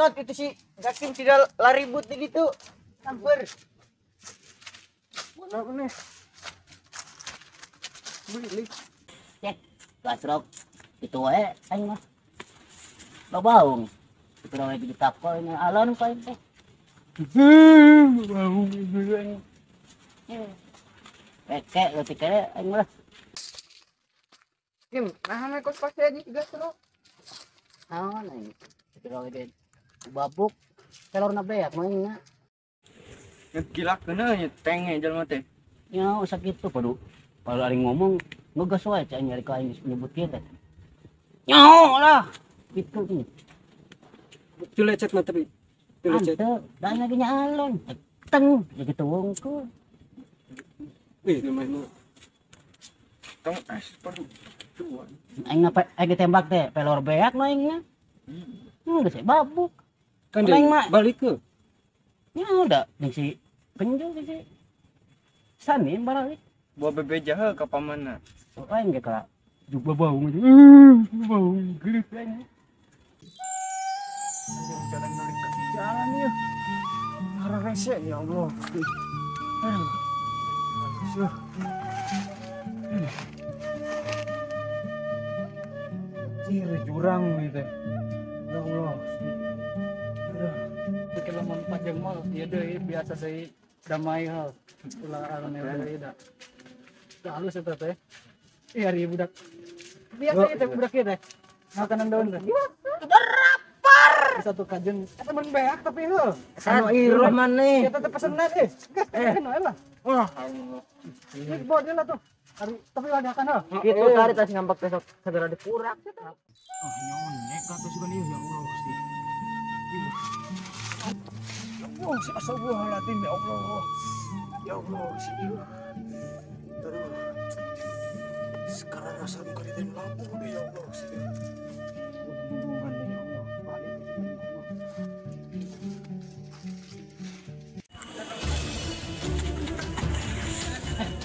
Tot itu si Gakim tidak laribut di ditu. Samper. Mana maneh? Beli. Cek, gasrok itu wae aing mah. Babaung. Itu wae ditakol nya alon ka teh. Baung aing. Peke leutik kene aing mah. Kim, nah mah kos pasti aja gasrok. Naon aing. Itu wae babuk telurna beak mah nya. Gila kena nya tenge jelema teh. Nya usah kitu padu. Kalau aing ngomong ngegas wae cai nyari ka aing nyebut kieu teh. Nyaho lah. Kitu nih. Itu lecet mah tapi. Itu lecet. Ante, da nya ge nya alon. Teng ya kitu wungkul. Ih, lumayan. Tong as perlu. Aing ngapa aing ditembak teh pelor beak nu aing nya. Geus babuk. Kan dia balik ke. Nya udah jeung si Penjo jeung si Sani balik. Buah bebeja heuh ka pamana. Oh, aing ge ka juga baung. Baung geuleuh aing. Jalan dari jalan ya. Rese ya Allah. Aduh. Aduh. Ciri jurang nih teh. Ya Allah. Aduh. Kalau mau panjang mah ieu deui biasa deui damai heuh. Ulah anu deui da. Da halus eta teh. Ih ari budak. Biasa ieu teh budak ieu teh. Makanan daun teh. Derapar. Satu kajen eta mun beak tapi heuh. Anu iruh maneh. Eta teh pesenan eh. Gas eh lah. Wah. Ini bawa dia lah tuh. Ari tapi wadakan heuh. Kitu tadi tas ngambek besok segera dikurak. Ah nyonyek atuh sugan ieu ya Allah Gusti. Ya Allah, astagfirullahaladzim ya Allah. Ya Allah, Gusti. Aduh. Sekarang rasa muka di lampu deh ya Allah Gusti. Hubungan ya Allah. Balik ya Allah.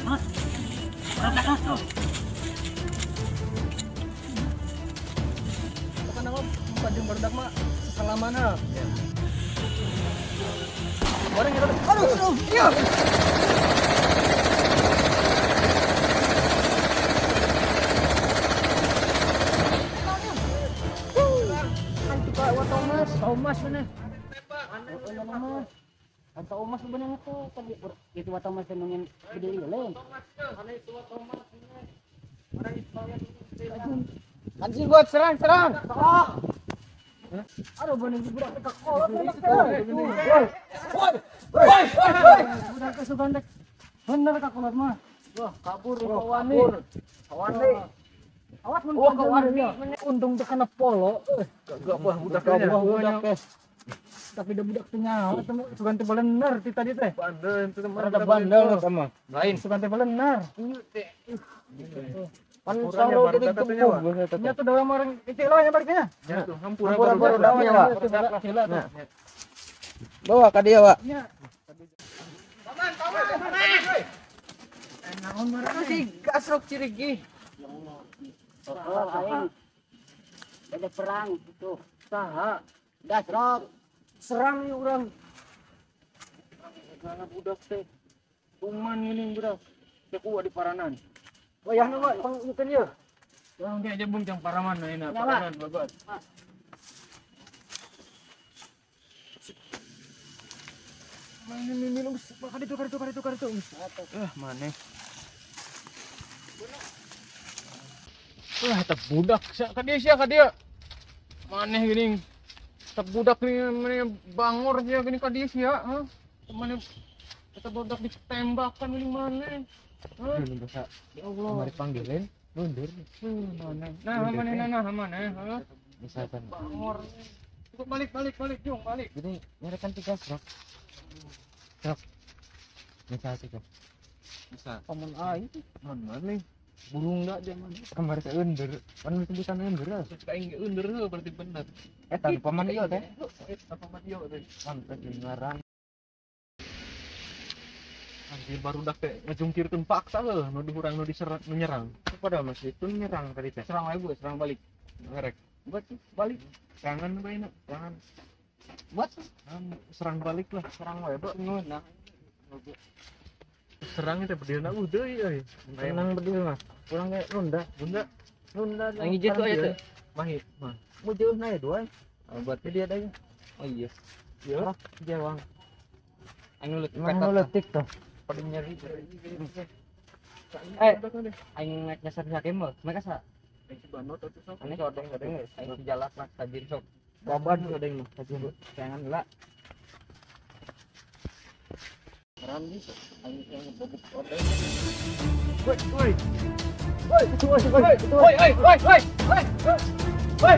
Mas. Orang tuh. Pokoknya mah panjang barudak mah sesalamana. Orang yang aduh, iya. Thomas, Thomas mana? Thomas. Anto Thomas bener tuh tadi itu wa Thomas nungin berdiri lain. Anjing buat serang serang. Aduh bener budak teh kolot. Woi. Woi. Woi. Budak teh sugan teh. Bener ka kolot mah. Wah, kabur wani. Wani. Awas mun oh, untung teh kana polo. Gak buah budak budak. Tapi da budak teh nyaho teh sugan teh bener ti tadi teh. Bandel itu mah rada bandel sama. Lain sugan teh bener. Ieu teh. Pan saro geuning tuh. Nya tuh dawa orang kecil lah nya baliknya. Nya tuh hampura baru dawa nya. Bawa ka dia, Pak. Nya. Paman, paman. Naon marah si gasrok cirigi. Ya Allah. Oh, aing. Ada perang itu. Saha? Gasrok. Serang nih urang. Karena budak teh. Tuman ini budak. Teh kuat di paranan. Wayahna mah pangeukeun ieu. Urang teh aja bung jang paraman ayeuna, paranan babat. Mana minum ka ditu ka ditu ka ditu ka ditu. Ah, maneh. Wah, eta budak sia ka dieu sia ka dieu. Maneh geuning. Eta budak nih maneh bangor sia geuning ka dieu sia, heuh. Maneh eta budak ditembakan geuning maneh. Heuh. Ya Allah. Mari panggilin, mundur. Maneh. Nah, maneh nah maneh, heuh. Misalkan bangor. Cukup balik balik balik jung balik. Gini, nyarikan tiga truk. Truk. Bisa sih, Bisa. Paman aing. Mana nih? Burung dak zaman kemarin teh undur, pan sebutan undur. Cek aing ge undur heuh berarti bener. Eta paman ieu teh. Eta paman ieu teh. Mantep ngarang. Anjir barudak teh ngejungkirkeun paksa heuh nu urang nu diserang nu nyerang. Padahal masih itu nyerang tadi teh. Serang wae Bu, serang balik. Ngerek. Buat balik. Serangan bae na, serangan. Buat serang balik lah, serang wae, Bro. Nah. Serang teh bedilna deui euy. Tenang bedil mah. Pulang ge runda. Bunda. Runda. Yang hiji tuh aya teh. Mahi, mah. Mau jauh na ya dua. Berarti dia ada. Oh iya. Iya, jawang. Aing nu leutik tuh. Pada nyeri. Aing naik nyasar di hakim mah. Mereka sa. Aing si Banot atuh sok. Aneh odeng odeng aing si jalak lah tajir sok. Baban odeng mah tajir. Sayangan heula. Randi aing yang bobok odeng. Woi, woi. Woi, woi, woi, woi, woi, woi, woi, woi. Woi.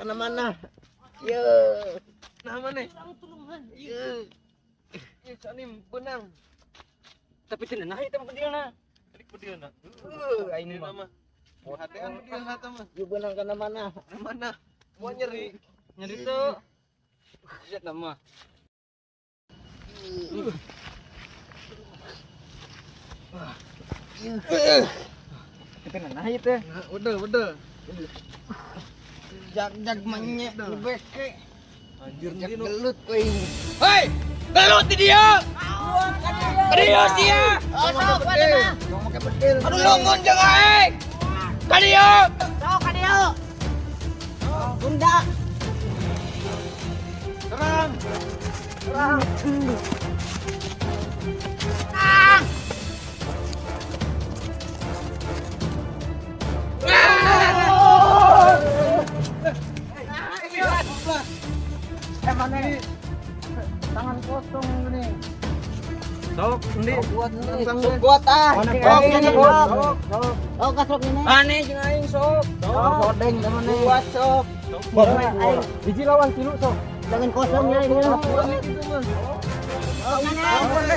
Karena mana? Ye. Nah mana? Ye. Ye sanim benang. Tapi teu nah itu bedilna. Tarik bedilna. Heuh, aing mah. Hatean bedilna tah mah. Ye benang kana mana? Mana? Mau nyeri. Nyeri tuh. Lihat mah. Tapi nah itu. Nah, udah, udah. Jag-jag manya beke. Anjir jag gelut euy. Hei, gelut di dia. Ka dieu sia. Oh, sok mana? Tong make bedil. Aduh lungun jeung aing. Ka dieu. Sok ka dieu. Bunda. Serang. Serang. Ah. Mana ini tangan kosong nih. Sok, endi? Buat sok buat ah. Sok sok. Sok kasrok ini. Ane jeung aing sok. Sok odeng mana? Buat sok. Biji lawan tilu sok. Tangan kosong ya ini. Sok mana?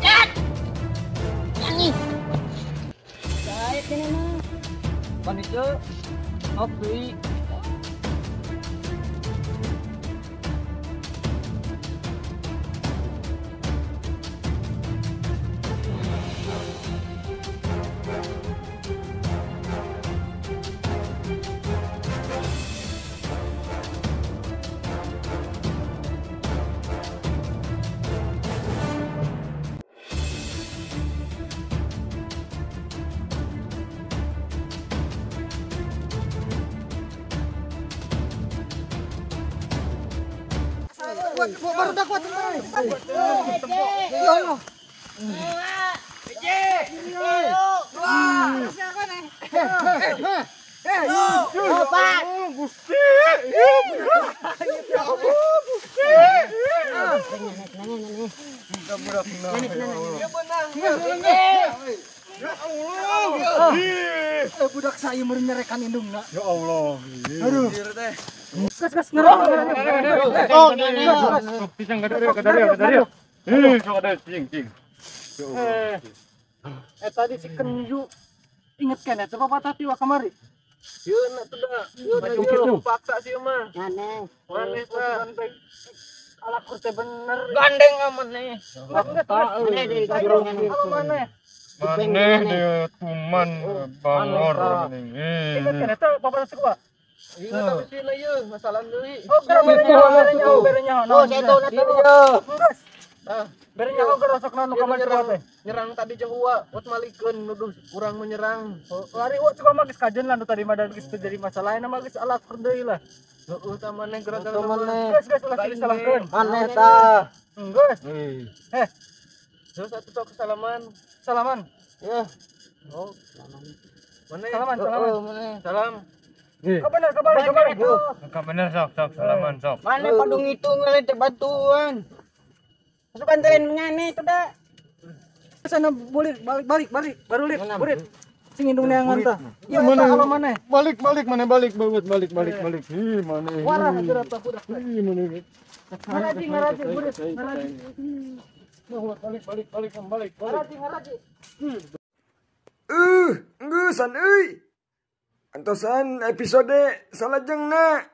Ya. Nyanyi. Baik ini mah. Pan itu ok deui. Baru dah kuat. Ya Allah. Gusti. Ya Allah, Gusti. Ya Allah. Budak saya merenyerekan indungna. Ya Allah. Aduh. Gas gas ngerok. Oh, Pisang kada. Eh, sok ada cing cing. Tadi si Kenju Ingat kan eta pepatah tiwa kamari. Sieun atuh da. Sieun paksa sieun mah. Maneh. Maneh tah. Alakur teh bener. Gandeng maneh. Maneh. Maneh dia kuman bangor geuning. Ingat kan eta pepatah tiwa. Ingat tapi sieun ieu masalah deui. Oh, bere nyaho. Oh, saya tahu. Geus. Bere nyaho gerosok naon nu kamari teh. Nyerang tadi jeung Uwa, ot malikeun nuduh urang menyerang. Lari Uwa cuka mah geus kajeun lah nu tadi mah dan geus teu jadi masalah ayeuna mah geus alakur deui lah. Heueuh tah maneh gara-gara maneh. Geus geus ulah disalahkeun. Maneh tah. Geus. Eh. Terus atuh sok salaman. Salaman. Ya. Oh, maneh. Salaman, salaman. Maneh. Salam. Kau bener, kau balik, kau balik. Kau bener sok, sok salaman sok. Maneh padung hitung ngalih teh batuan. Masukan telen menyane itu dah. Sana boleh balik balik balik baru lit burit. Sing indung neangan tah. Ieu eta ala maneh. Balik balik maneh balik balik balik balik balik. Ih maneh. Warah geura tah budak. Ih maneh. Ngaraji ngaraji burit ngaraji. Balik balik balik balik. Ngaraji ngaraji. Ngeusan euy. Antosan episode salajengna.